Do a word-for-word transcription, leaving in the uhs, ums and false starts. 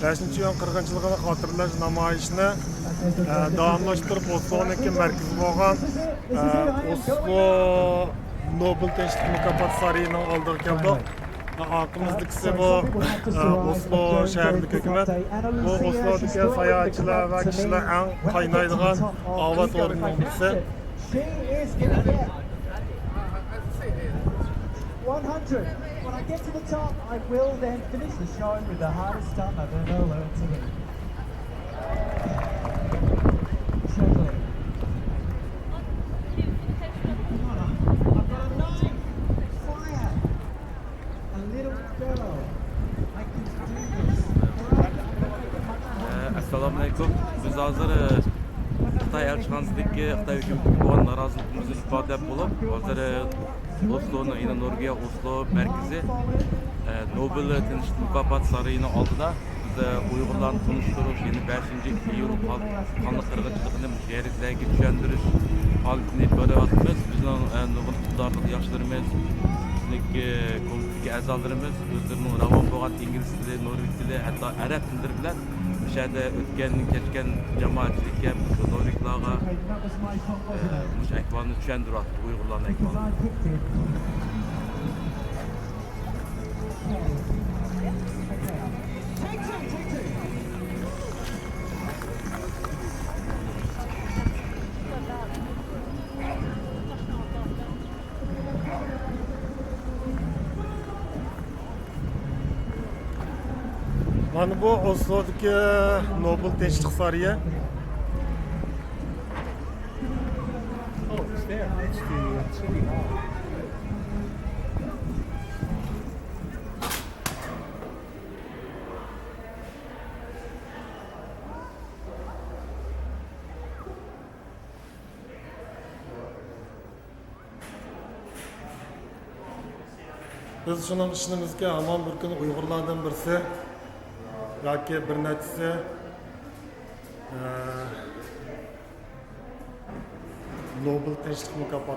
بەشىنچى ئىيۇن قىرغىنچىلىقىنى خاتىرىلەش نامايىشىنى، ئە، داۋاملاشتۇرۇپ، ئوسلونىڭكى مەركىزى بولغان، ئە، ئوسلو نوبېل تىنچلىق مۇكاپات سارىيىنىڭ ئالدىغا كەلدۇق. ئارقىمىزدىكىسى بۇ، ئە، ئوسلو شەھىرىدىكى ھۆكۈمەت. بۇ ئوسلودىكى ساياھەتچىلەر ۋە كىشىلەر ئەڭ قاينايدىغان ئاۋات ئورنىنىڭ بىرسى. She is gonna get one hundred. When I get to the top, I will then finish the show with the hardest stunt I've ever learned to do. Juggling. I've got a nine. Fire. A little girl. I can do this. ئەسسالامۇئەلەيكۇم. بىز ھازىر، ئە، خىتاي ئەلچىخانىسىدىكى خىتاي ھۆكۈمىتىگە بولغان نارازىلىقىمىزنى ئىپادىلەپ بولۇپ، ھازىر، ئە، ئوسلونىڭ، يەنى نورۋېگىيە ئوسلو مەركىزى، ئە، نوبېل تىنچلىق مۇكاپاتى سارىيىنىڭ ئالدىدا. بىز، ئە، ئۇيغۇرلارنى تونۇشتۇرۇش، يەنى بەشىنچى ئىيۇل قان-، قانلىق قىرغىنچىلىقىنى مۇشۇ يەرلىكلەرگە چۈشەندۈرۈش پائالىيىتىنى ئېلىپ بېرىۋاتىمىز. بىزنىڭ، ئە، نۇرغۇن ئىقتىدارلىق ياشلىرىمىز، بىزنىڭكى كومىتېتتىكى ئەزالىرىمىز ئۆزلىرىنىڭ راۋان بولغان ئىنگلىز تىلى، نورۋېگ تىلى، ھەتتا ئەرەب تىللىرى بىلەن مۇشۇ يەردە ئۆتكەن، كەچكەن جامائەتچىلىككە، مۇشۇ نورۋېگلارغا، ئە، مۇشۇ ئەھۋالنى چۈشەندۈرۈۋاتىدۇ، ئۇيغۇرلارنىڭ ئەھۋالىنى. مانا بۇ ئوسلودىكى نوبېل تىنچلىق سارىيى. بىز شۇنىڭغا ئىشىنىمىزكى، ھامان بىر كۈنى ئۇيغۇرلاردىن بىرسى ياكى بىر نەچچىسى، ئە، نوبېل تىنچلىق مۇكاپاتى